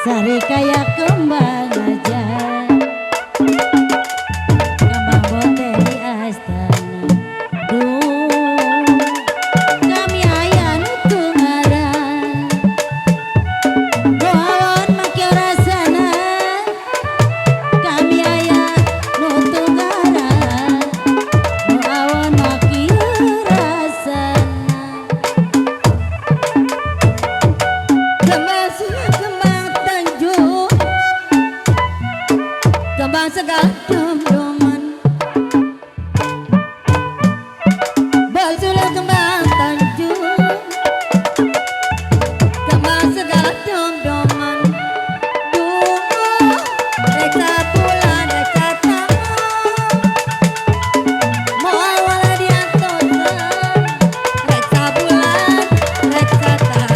Sari kayak kembang aja, kembang bote di astana. Duh, kami ayah nutung arah, doawan make rasana. Kami ayah nutung arah, doawan make rasana. Kembang sudah kembang tanjung, kembang segar dom-doman. Basulah kembang tanjung, kembang segar dom-doman. Duh, reksa bulan, reksa taman, mau awal diantosan. Reksa bulan, reksa taman.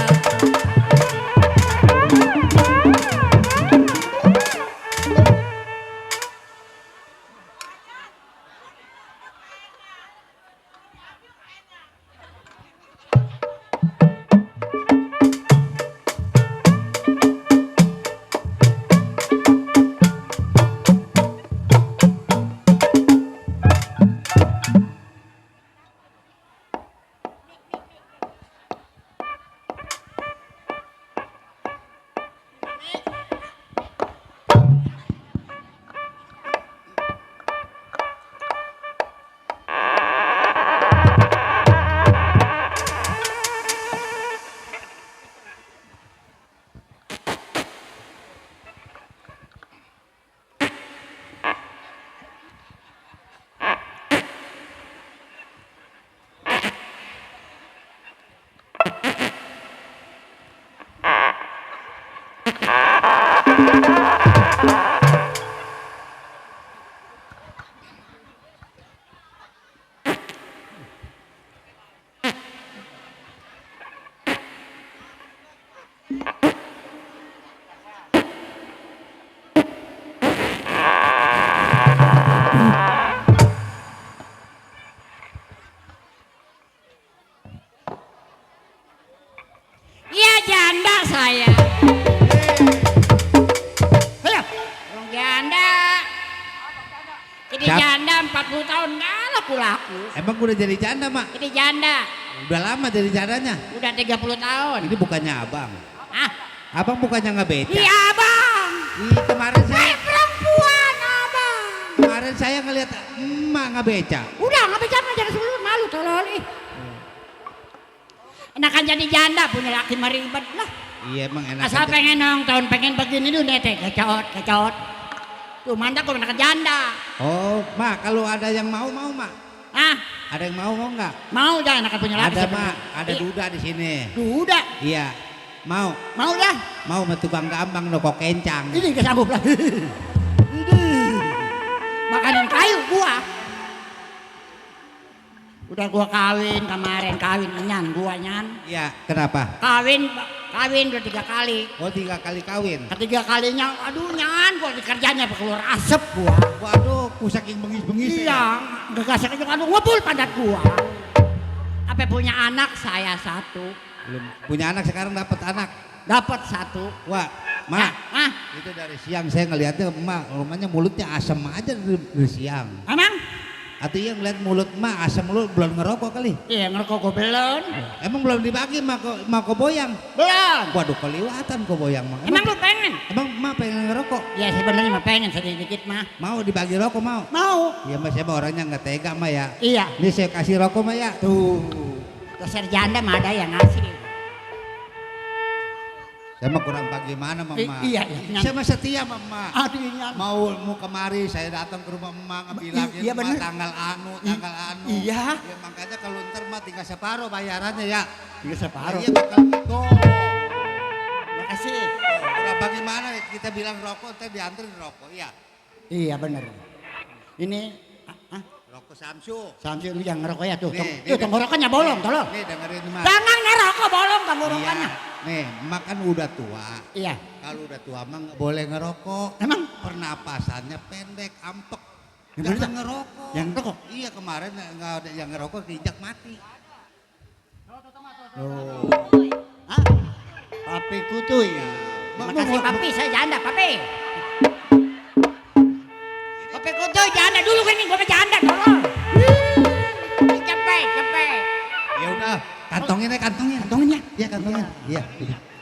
Iya janda saya. Halo, orang janda. Jadi Siap. janda 40 tahun nggak laku-laku. Emang udah jadi janda, Mak? Jadi janda Udah lama jadi jandanya. udah 30 tahun. Ini bukannya abang. Ah, Abang bukannya nggak beca. iya abang. Ih, kemarin saya Perempuan abang. kemarin saya ngeliat emak nggak beca. Udah nggak bisa ngajar sebelum malu tolol ih. Enakan jadi janda punya laki meribet lah. Iya emang enak. Asal pengen nonton, pengen begini dulu nete, kecot, kecot. Tuh mantap kok enakan janda. Oh, Mak, kalau ada yang mau Mak. Ah, Ada yang mau nggak? mau dah enakan punya laki. Ada, siapa? Mak. Ada Iya. duda di sini. Duda, Iya. Mau. mau dah. Mau sama tukang gambang nokok kencang. Ini gak sanggup lah. Ini makanin kayu gua. Udah gua kawin kemarin, kawin enyan gua nyan. Iya, kenapa? Kawin udah 3 kali. Oh, 3 kali kawin. Ketiga kalinya, aduh nyan, gua dikerjanya keluar asap gua. Waduh, ku saking bengis-bengis. Iya, gegasnya aja aduh ngebul padat gua. Apa punya anak saya 1, Belum punya anak, sekarang dapat anak. dapat 1. Wah, Mak. Ah, Itu dari siang saya ngelihatnya emak, rumahnya mulutnya asam aja dari siang. emang? Atau iya ngeliat mulut emak asam mulut belum ngerokok kali. Iya ngerokok gua belum. Emang belum dibagi mau ke boyang. Belum. Waduh keliwatan ke boyang mah. Emang lu pengen? Emang emak pengen ngerokok? Ya sebenarnya mah pengen sedikit mah. Mau dibagi rokok mau? Mau. Iya mas saya mah orangnya nggak tega mah ya. Iya. Ini saya kasih rokok mah ya. Tuh. Dasar janda mah ada yang ngasih. Saya mah kurang bagaimana mama. Iya, iya. Saya mah setia mama. Aduh ini. Mau kemari saya datang ke rumah emak bilangin Iya, emak bener. tanggal anu. Iya. Ya makanya kalau ntar mah tinggal separuh bayarannya ya. Tiga separuh. Iya bakal gitu. Makasih. Udah bagaimana kita bilang rokok ntar dianterin rokok ya. Iya bener. Ini Rokok Samsu. Samsul lu yang ngerokok ya tuh. Nih, Tuh tenggorokannya bolong tolong. Nih dengerin emak. Jangan ngerokok bolong tenggorokannya. Iya. Nih emak kan udah tua. Iya. Kalau udah tua mah nggak boleh ngerokok. Emang? Pernapasannya pendek, ampek. Yang Jangan bener, ngerokok. yang ngerokok? Iya kemarin nggak ada yang ngerokok keinjak mati. Oh. Hah? Papi kutuy. Makasih papi, saya janda papi. Papi kudu janda dulu kan nih, gue janda tolong. Cepet, cepet. Ya udah, kantongin ya. Iya kantongin. Iya.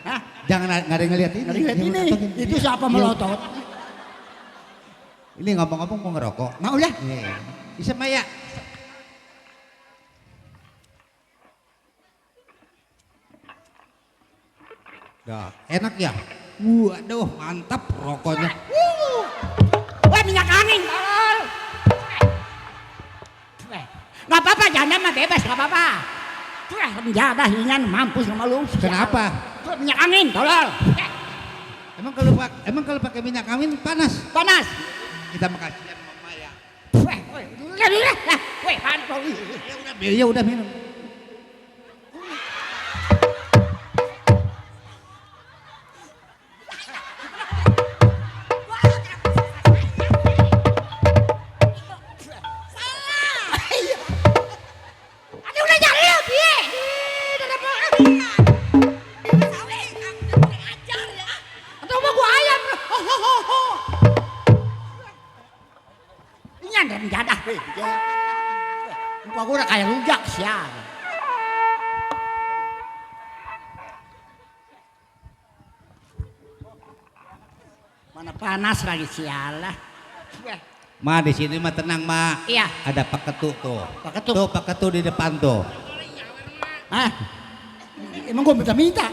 Hah? Jangan nggak ada yang ngeliat ini. Nggak ada yang ngeliat ini. Kantongin. Itu Iya. siapa Iya. melotot? Ini ngomong-ngomong mau ngerokok. Mau ya? Iya. Bisa Maya. Dah, enak ya? Waduh, mantap rokoknya. Wah, minyak angin, tolol. Nggak apa-apa, janda mah bebas, nggak apa-apa. Janda hingan mampus sama lu. Kenapa? Minyak angin, tolol. Emang kalau pakai minyak angin panas? Panas. Kita makasih sama Maya. Dulu lah. Weh, panas. Ya udah minum. Aduh, udah jalan, piye? Atau mau gua ayam? Ini ada menjadah. Muka gua udah kayak rujak sial. Mana panas lagi sial lah. Ma di sini mah tenang Ma. Iya. Ada Pak Ketu tuh. Pak Ketu. Tuh Pak Ketu di depan tuh. Hah? Emang gua minta-minta.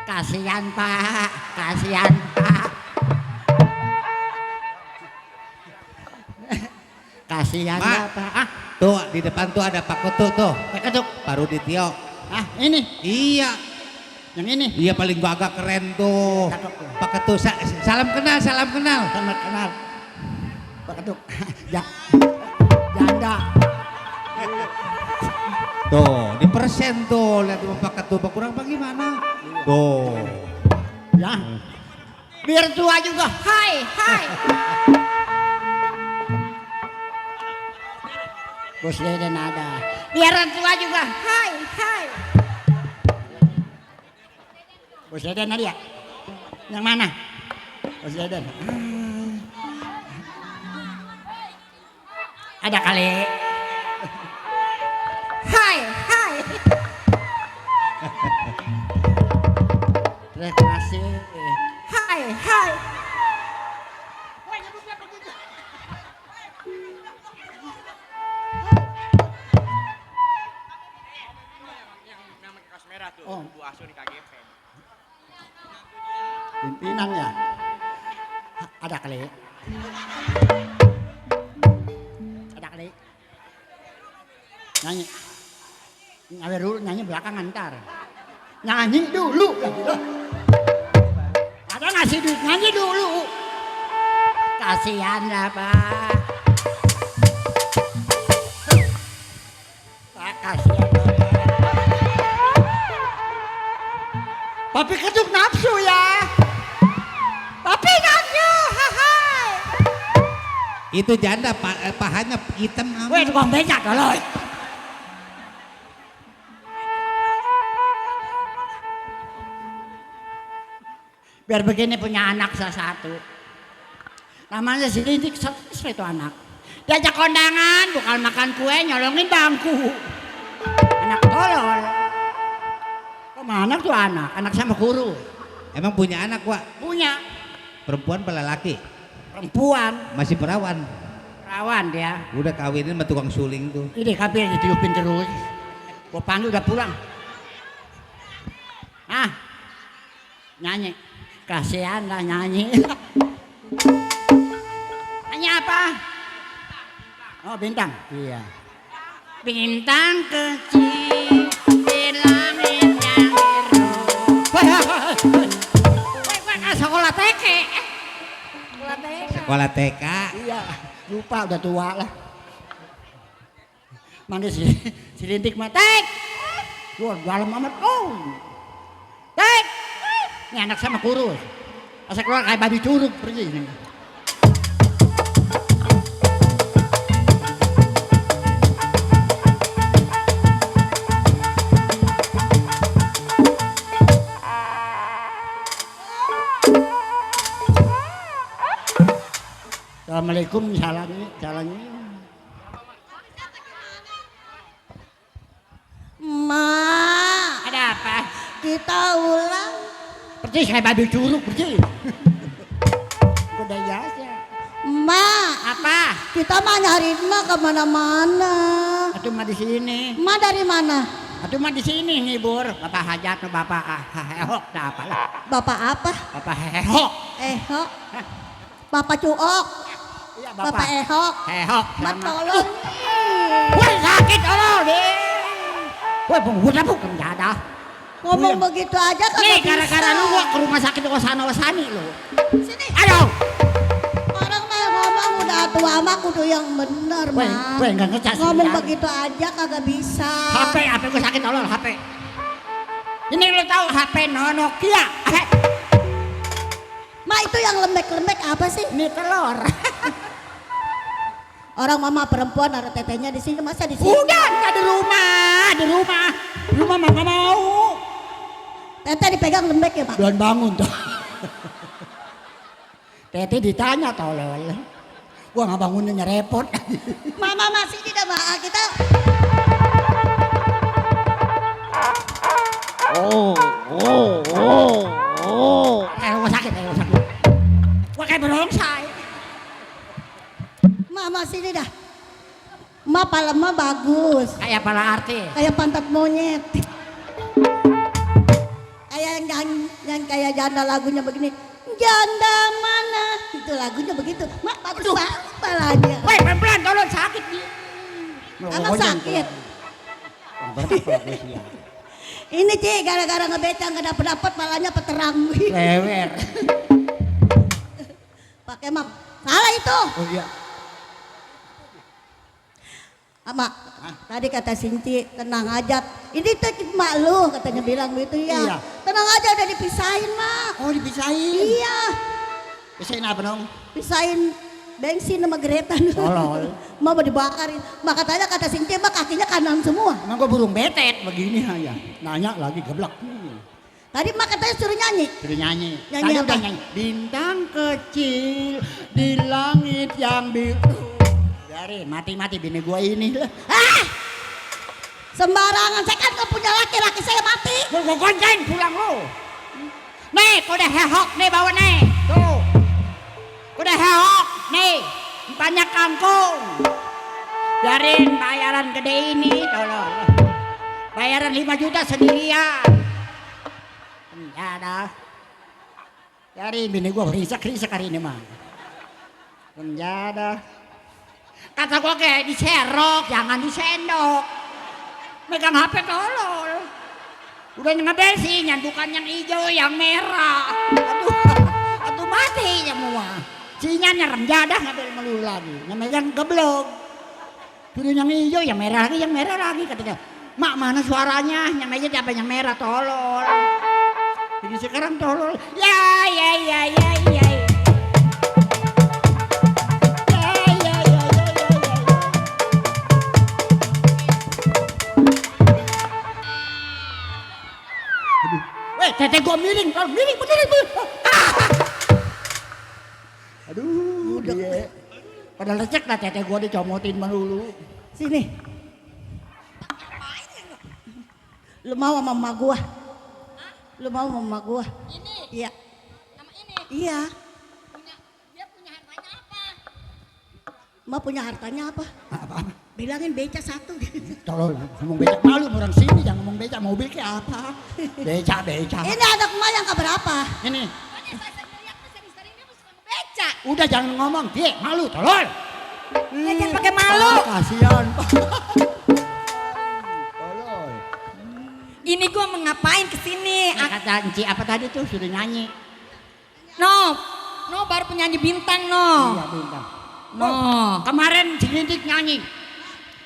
Kasihan Pak, kasihan Pak. Kasihan Ma. ya Pak. Ah, Tuh di depan tuh ada Pak Ketu tuh. Pak Ketuk. Pak Rudityo. Ah, ini, Iya. yang ini. Iya paling gua agak keren tuh. Cakep tuh. Pak Ketu salam kenal. Sama kenal. Pak Ketuk. Ja. Janda. Tuh, di persen tuh. Lihat sama Pak Ketu kurang apa gimana? Tuh. Ya. Biar tua juga. Hai, hai. Bos Deden ada. Biar tua juga. Hai, hai. Bos Deden ada ya? Yang mana? Bos Deden. Ada kali. Hai, hai. Terima kasih. Hai, hai. Oh, Bu Asu di KGP. pimpinannya. Ada kali. Ada kali. Nyanyi. Nyawer dulu, nyanyi belakangan ntar. Nyanyi dulu. Ada ngasih duit, nyanyi dulu. Kasihan lah Pak. Pak kasihan lah Pak. Papi Ketuk nafsu ya. Papi nafsu, hai. Itu janda pahanya hitam. Weh, tukang becak kalau. Biar begini punya anak salah satu. Namanya si Lintik, sesuai itu anak. Diajak kondangan, bukan makan kue, nyolongin bangku. Anak tolol. Kemana tuh anak? Anak sama guru. Emang punya anak Wak? Punya Perempuan apa laki? perempuan, Masih perawan. perawan dia. Udah kawinin sama tukang suling tuh. Ini kapir ditiupin terus. Gua panggil udah pulang. Ah, nyanyi. Kasihan lah nyanyi. Nyanyi apa? Oh bintang. Iya. Bintang kecil di langit yang biru. Wah, sekolah TK. Sekolah TK. Sekolah TK. Iya, lupa udah tua lah. Manggil si Lintik mah, Tek! Wah, dalam amat, oh! Tek! Ini anak sama kurus. Asal keluar kayak babi curug pergi ini. Assalamualaikum jalannya. Ma, Ada apa? kita ulang. Percis kayak babi curug percis. Udah ya. Ma, Apa? kita mah nyari Ma kemana-mana. Atuh mah di sini. Ma dari mana? Atuh mah di sini ngibur. Bapak hajat tuh bapak hehok dah apalah. Bapak apa? Bapak hehok. Ehok. Bapak cuok. Iya Bapak ehok. hehok. Ma tolong. Woi sakit Allah deh. Woi penghut apa penjada. Ngomong begitu aja kagak Nih bisa. gara-gara lu gua ke rumah sakit Wasani lo. Sini. Ayo. Orang mah ngomong udah tua mah kudu yang bener, Ma. Woi enggak ngecas. Ngomong begitu aja kagak bisa. HP gua sakit Allah HP. Ini lu tahu HP Nokia. Ma itu yang lembek-lembek apa sih? Ini telur. Orang mama perempuan ada tetenya di sini masa di sini? Udah enggak di rumah. Di rumah mah enggak mau. Tete dipegang lembek ya, Pak? Belum bangun tuh. Tete ditanya tolol. Gua nggak bangunnya repot. Mama masih tidak Ma, kita Gua sakit. Gua kayak berongsai. Mama sini dah. Ma pala ma bagus. Kayak pala arti. Kayak pantat monyet. Kayak yang kayak janda lagunya begini. Janda mana? Itu lagunya begitu. Ma bagus banget palanya. Woi pelan-pelan tolong sakit nih. Abang sakit. Ini Ci, gara-gara ngebecang gak dapet palanya peterang. Lewer. Pakai map. Salah itu. Oh iya. Ama, tadi kata Sinci, tenang aja. Ini tuh mak lu katanya bilang begitu ya. Iya. Tenang aja udah dipisahin mak. Oh dipisahin. Iya, Pisahin apa dong? pisahin bensin sama Greta. Tolol. Mau dibakarin. Mak katanya kata Sinci mak kakinya kanan semua. Emang gua burung betet begini aja. Nanya lagi geblek. Tadi mak katanya suruh nyanyi. Sudah nyanyi. Nyanyi Tadi apa? udah nyanyi. Bintang kecil di langit yang biru. Biarin mati-mati bini gua ini. Ah! Sembarangan, saya kan gak punya laki saya mati. Gua gonceng pulang lu. Nih, kau udah hehok nih bawa nih. Tuh. Kau udah hehok nih. Banyak kangkung. Biarin bayaran gede ini tolong. Bayaran 5 juta sendirian. Penjara. Biarin bini gua risak-risak hari ini mah. Penjara. Kata gua kayak diserok, jangan disendok. Megang HP tolol. Udah ngebesin, bukan yang hijau, yang merah. Aduh mati semua. Sinya nyerem jadah ngambil melulu lagi. Yang megang geblok. Sudah yang hijau, yang merah lagi katanya. Mak mana suaranya? Yang aja siapa yang merah tolol. Jadi sekarang tolol. Ya. Tete gua miring. Aduh, dia. Pada lecek lah tete gua dicomotin melulu. Sini. Lu mau sama mama gua? Lu mau sama mama gua? Ini, Iya. sama ini. Iya. Dia punya hartanya apa? Ma punya hartanya apa? Apa? Bilangin beca satu. Tolol ngomong becak malu orang sini jangan ngomong becak mobil kayak apa? Becak. Ini anak ma yang keberapa? Ini Makanya saya lihat tuh sering-sering dia suka ngebeca. udah jangan ngomong dia malu tolol. Jangan pakai malu. Kasihan. Tolol. Ini gua mau ngapain kesini? Kata Enci apa tadi tuh sudah nyanyi. No baru penyanyi bintang no. Iya bintang. No. Kemarin Cilindik nyanyi.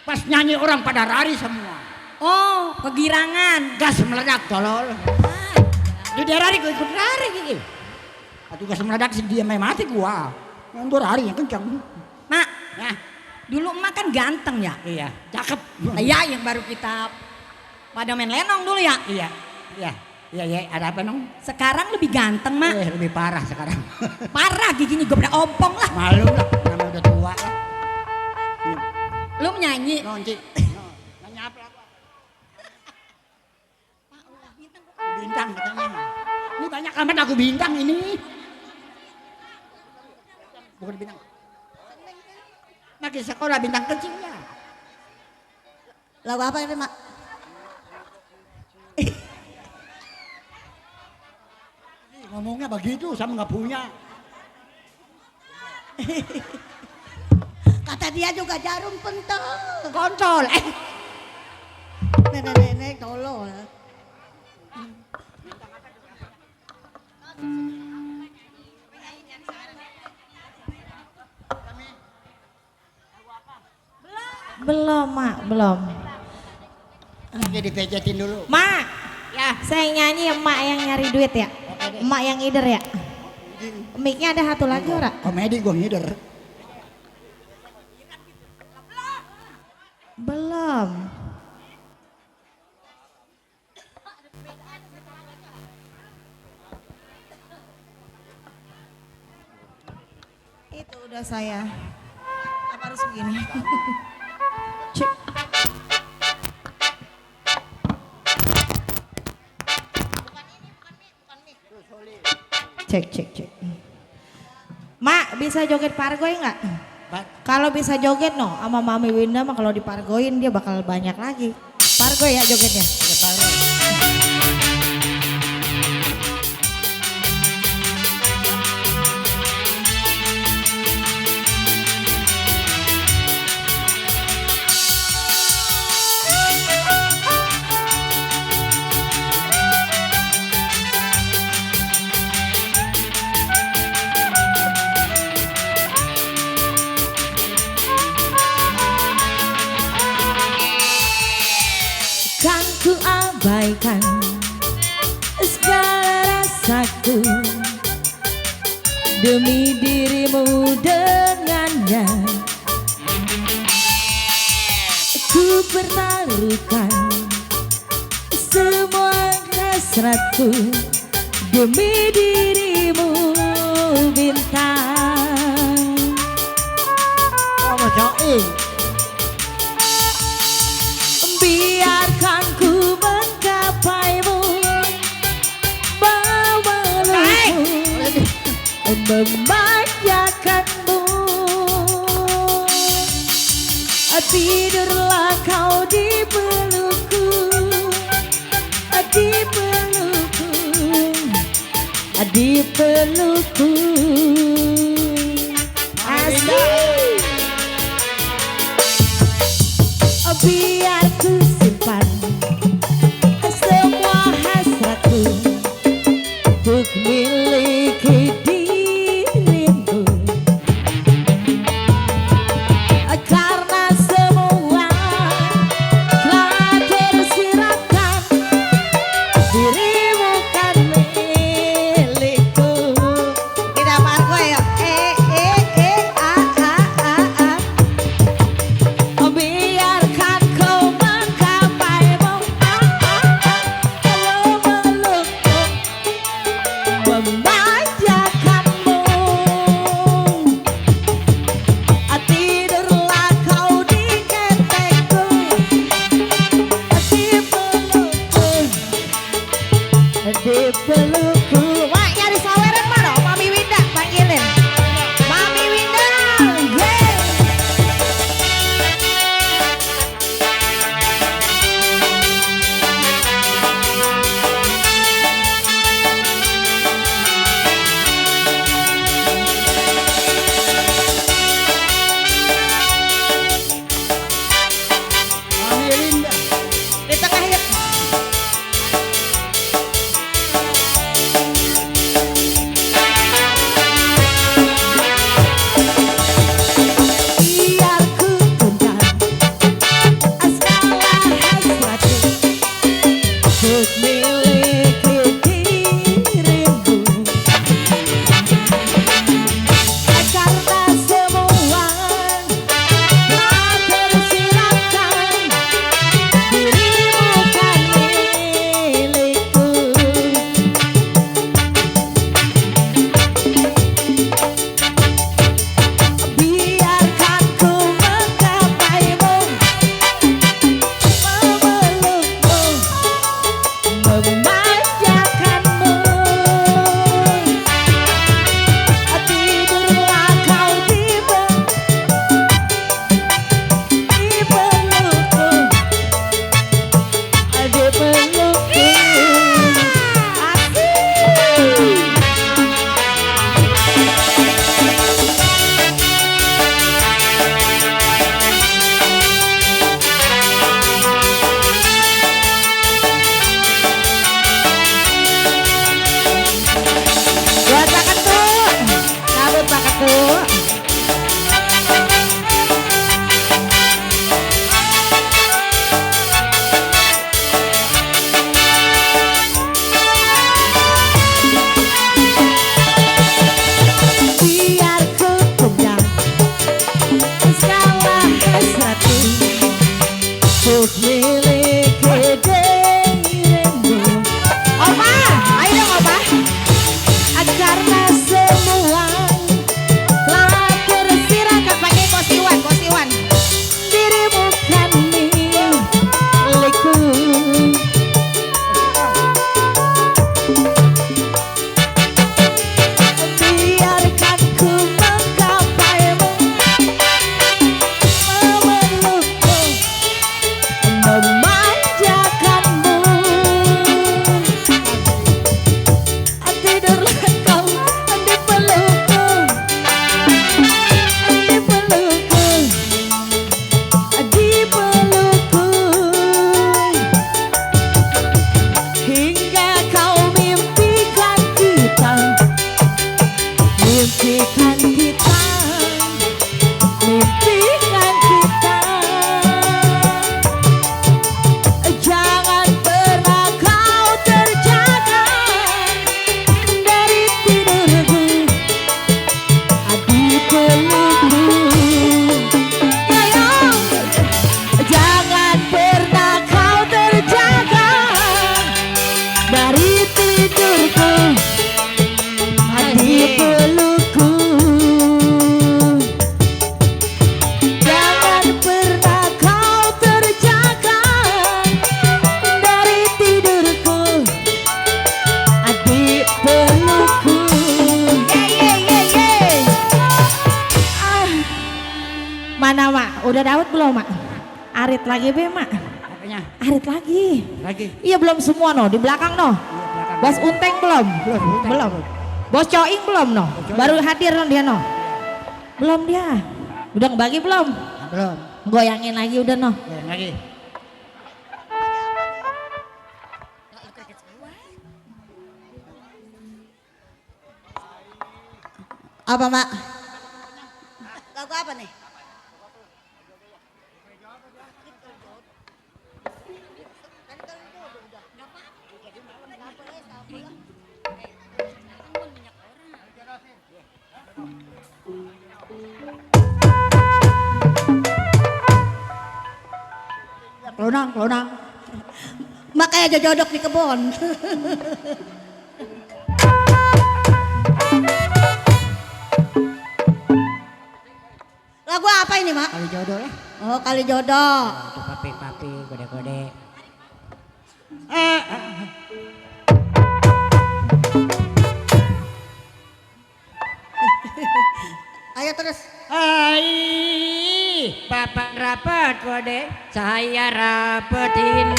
Pas nyanyi orang pada lari semua. Oh, kegirangan. Gas meledak tolol. Di daerah ini gua ikut lari gitu. Atau gas meledak sih dia main mati gua. Yang gua lari yang kencang. Mak, Nah, dulu emak kan ganteng ya. iya, cakep. Iya, yang baru kita pada main lenong dulu ya. Iya, ada apa nong? Sekarang lebih ganteng mak. Lebih parah sekarang. Parah giginya gue udah ompong lah. Malu lah, namanya udah Jawa lah. Lu nyanyi. Nonci. Nyanyi apa lagu? Bintang katanya. Ini banyak amat lagu bintang ini. Bukan bintang. Lagi sekolah bintang kecilnya. Lagu apa ini, Mak? Ngomongnya begitu sama nggak punya. Kata dia juga jarum pentol. Kontol. Nenek-nenek tolol. Belum, Mak, belum. Oke, dipejetin dulu. Mak, Ya. saya nyanyi emak yang nyari duit ya. Emak yang ngider ya. Mic-nya ada satu lagi ora? Komedi gue ngider. Belum. Itu udah saya. Apa harus begini? Cek. Cek, cek, cek. Mak, bisa joget pargoy nggak? Kalau bisa joget no, sama Mami Winda mah kalau dipargoin dia bakal banyak lagi. Pargoy ya jogetnya. Kan ku abaikan segala rasaku demi dirimu dengannya. Ku pertaruhkan semua hasratku demi dirimu bintang. Oh, Join. Biarkan ku menggapaimu, memelukmu, memanjakanmu. Tidurlah kau di pelukku, di pelukku, di pelukku. Asik. Biar ku simpan semua hasratku untuk miliki dirimu, karena semua telah tersiratkan, dirimu kan milikku. Kita margo ya. Biarkan kau menggapaimu, memelukmu, memanjakanmu. Tidurlah kau di ketekku, di pelukku, di pelukku. Wah, nyari saweran mana? Mami Winda panggilin. Mami Winda, yeah. Mami Linda. Di tengah yuk. Biar ku pendam segala hasratku untuk miliki dirimu, karena semua telah tersiratkan, dirimu kan milikku. Biarkan pelukku. Asik. Buat Pak Ketua, sambut Pak Ketua. Biar ku pegang segala hasratku untuk miliki dirimu. Oma, ayo dong Oma. Karena semua telah tersirahkan pakai kosiwan, kosiwan. Dirimu kan milikku. Biarkan ku menggapaimu, memelukmu, memanjakanmu. Tidurlah kau di pelukku, di pelukku, di pelukku, hingga kau mimpikan kita, mimpikan kita, mimpikan kita. Jangan pernah kau terjaga dari tidurku, di pelukku. Sayang, jangan pernah kau terjaga dari tidurku, di pelukku. Jangan pernah kau terjaga dari tidurku, di pelukku. Mana Mak? Udah dapat belum Mak? Arit lagi be Mak? Apanya? Arit lagi. Lagi. Iya belum semua no, di belakang no. Bos Unteng belum? Belum. Bos Coing belum no? Baru hadir no dia no? Belum dia. Udah ngebagi belum? Belum. Goyangin lagi udah no. Lagi. Apa Mak? Lagu apa nih? Kelonang, kelonang. Mak kayak jodok di kebun. Lagu apa ini Mak? Kali jodoh ya. Oh kali jodoh. Itu papi-papi, kode-kode. Ayo terus. Hai, bapak rapat kode, saya rapetin.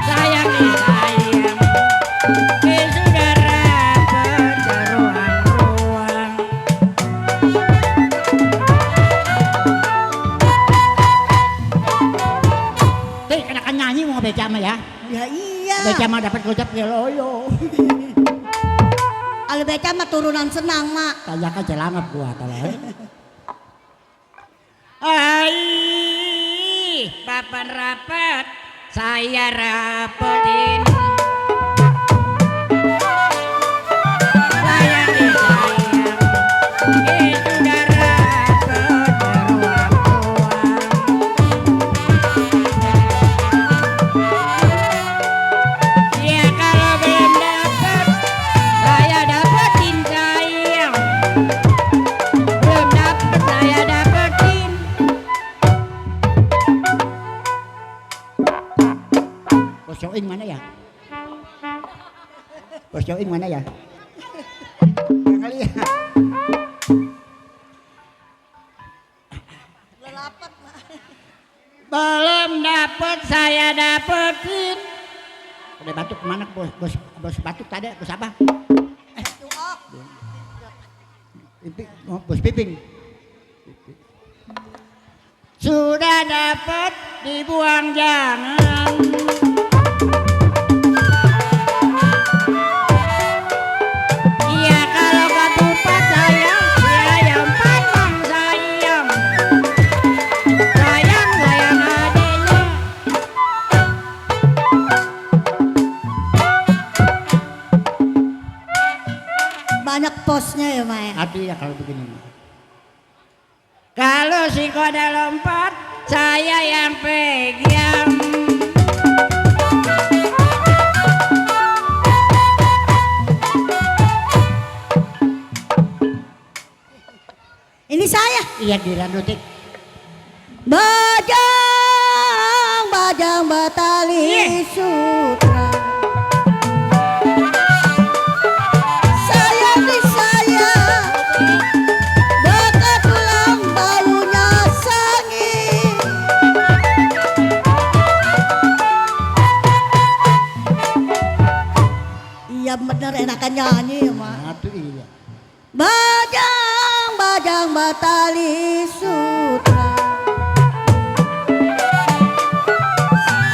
Sayang nih sayang, sudah rapet ruang-ruang. Teh, kenakan nyanyi mau beca mah ya? Ya iya. Beca mah dapat gocap geloyo. Kalau beca mah turunan senang Mak. Tanya kan celangat gua tolong. Hai, papan rapat, saya rapetin. Sayang nih sayang, sudah rapet ruang-ruang. Ya kalau belum dapat, saya dapetin sayang. Belum dapat, saya dapetin. Bos Joing mana ya? Bos Joing mana ya? Kali ya. Lelapat Mak. belum dapet saya dapetin. Udah batuk kemana bos batuk tadi bos apa? Bos Piping. Sudah dapat dibuang jangan. Iya kalau ketupat sayang, sayang patang sayang. Sayang sayang adanya. Banyak posnya ya Mae. Hati ya kalau begini. Kalau si kuda lompat, saya yang pegang. Ini saya. Iya giliran Dutik. Bajang, bajang batali sutra. Sayang di saya, dekat tulang baunya sangit. Iya bener enakan nyanyi ya Mak. Nah, tuh iya. Bajang, bajang batali sutra.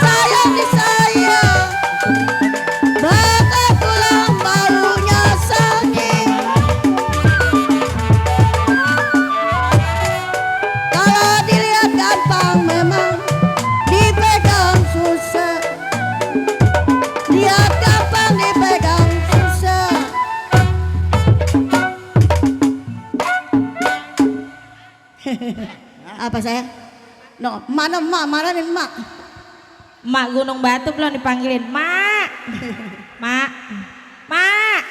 Sayang di saya, bakal tulang baunya sangit. Kalau dilihat gampang memang dipegang susah. Lihat gampang dipegang susah. Apa saya? No, mana mak? Mana nih mak? Mak Gunung Batu belum dipanggilin. Mak. Mak. Mak.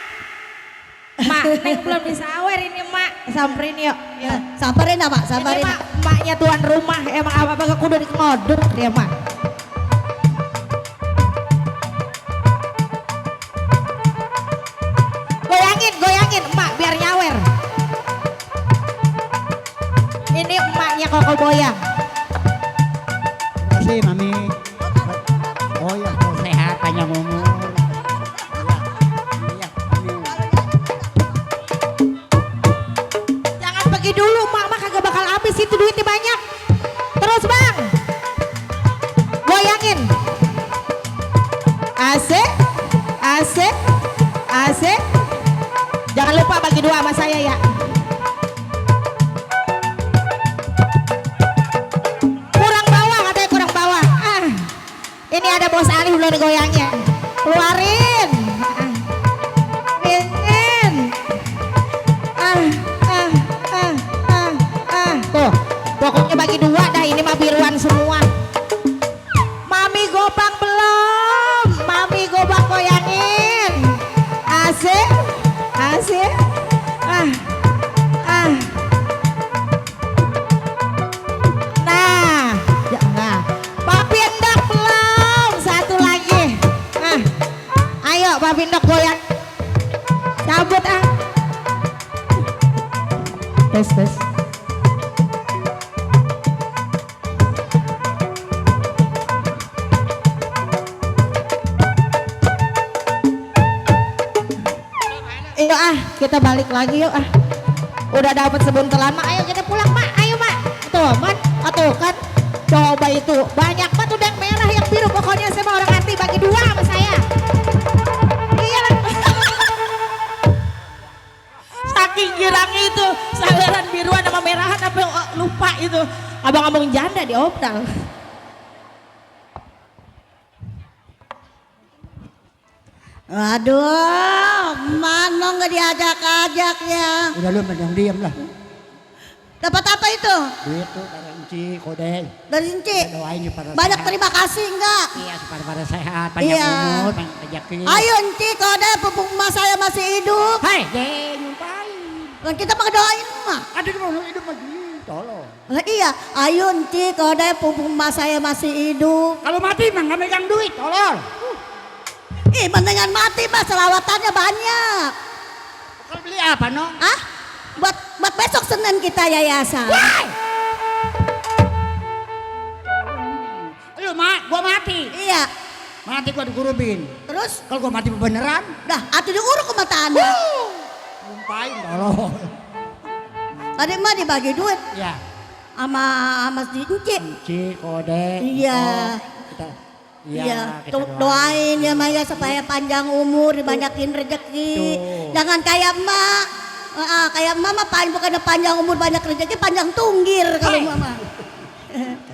Mak, Neng belum disawer ini Mak. Samperin yuk. Ya. Sabarin apa? Sabarin. Ini Mak, Maknya tuan rumah. Emang apa-apa kudu dikodok dia Mak. Goyangin, goyangin Mak biar nyawer. Ini emaknya Koko Boyang. Terima kasih Mami. Oh ya, sehat panjang umur. Iya, amin. Jangan pergi dulu, mak kagak bakal habis itu duitnya banyak. Terus bang, goyangin. Asik, asik, asik. Jangan lupa bagi dua sama saya ya. Kurang bawah katanya kurang bawah. Ini ada bos Ali belum digoyangnya. Keluarin. Dingin. Tuh, pokoknya bagi dua dah ini mah biruan semua. Mami gopang belum? Mami gopang goyangin. Asik, asik. Nah, nah. Papi endak belum? Satu lagi. Ayo Papi endak goyang. Cabut ah. Tes tes. Yuk kita balik lagi yuk Udah dapat sebuntelan mak, ayo kita pulang mak, ayo mak. Tuh man, tuh kan. Coba itu banyak banget udah yang merah yang biru. Pokoknya saya mau orang anti bagi dua sama saya. Iya lah. Saking girangnya itu saweran biruan sama merahan apa lupa itu. Abang-abang janda di obral. Aduh, mana nggak diajak-ajak ya? Udah lu yang diam lah. Dapat apa itu? Duit tuh dari Enci, Kode. Dari Inci. Kita doain supaya Banyak sehat. terima kasih enggak? Iya, supaya sehat, panjang Iya. umur, panjang rezeki. Ayo Inci, kode pupuk emas saya masih hidup. Hai, nyumpain. Dan kita mau doain mah. Aduh, mau hidup lagi, tolong. Lah iya, ayo Inci, kode pupuk emas saya masih hidup. Kalau mati mah nggak megang duit, tolong. Ih, mendingan mati mah selawatannya banyak. Kalau beli apa, no? Ah? Buat besok Senin kita yayasan. Wah! gua mati. Iya. Mati gua dikurubin. Terus, Kalau gua mati beneran, dah, atuh diuruk ke mata anak. ngumpain tolong. Tadi mah dibagi duit Ya, sama si Encik. Ci, kode. Iya. Kita, Iya, kita doain ya Maya supaya panjang umur, dibanyakin rezeki. Tuh. Jangan kayak emak. Kayak emak mah bukan panjang umur banyak rezeki, panjang tunggir kalau Hei. mama.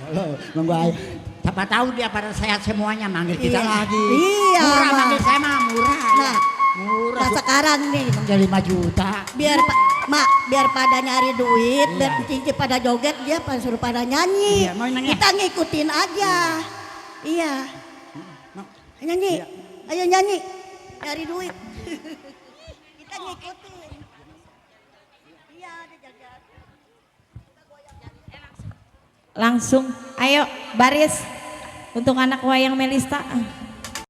Halo, nunggu aja. Siapa tahu dia pada sehat semuanya manggil kita Iya. lagi. Iya, Murah Mak. manggil saya mah murah. Nah, Murah. nah sekarang nih Jadi 5 juta. biar biar pada nyari duit, Iya. biar cici pada joget, dia suruh pada nyanyi. Iya, mau nyanyi. Kita ngikutin aja. Iya. Nyanyi. Ayo nyanyi. Nyari duit. Kita ngikutin. Iya, ada jaga. Langsung, ayo baris untuk anak wayang Melista.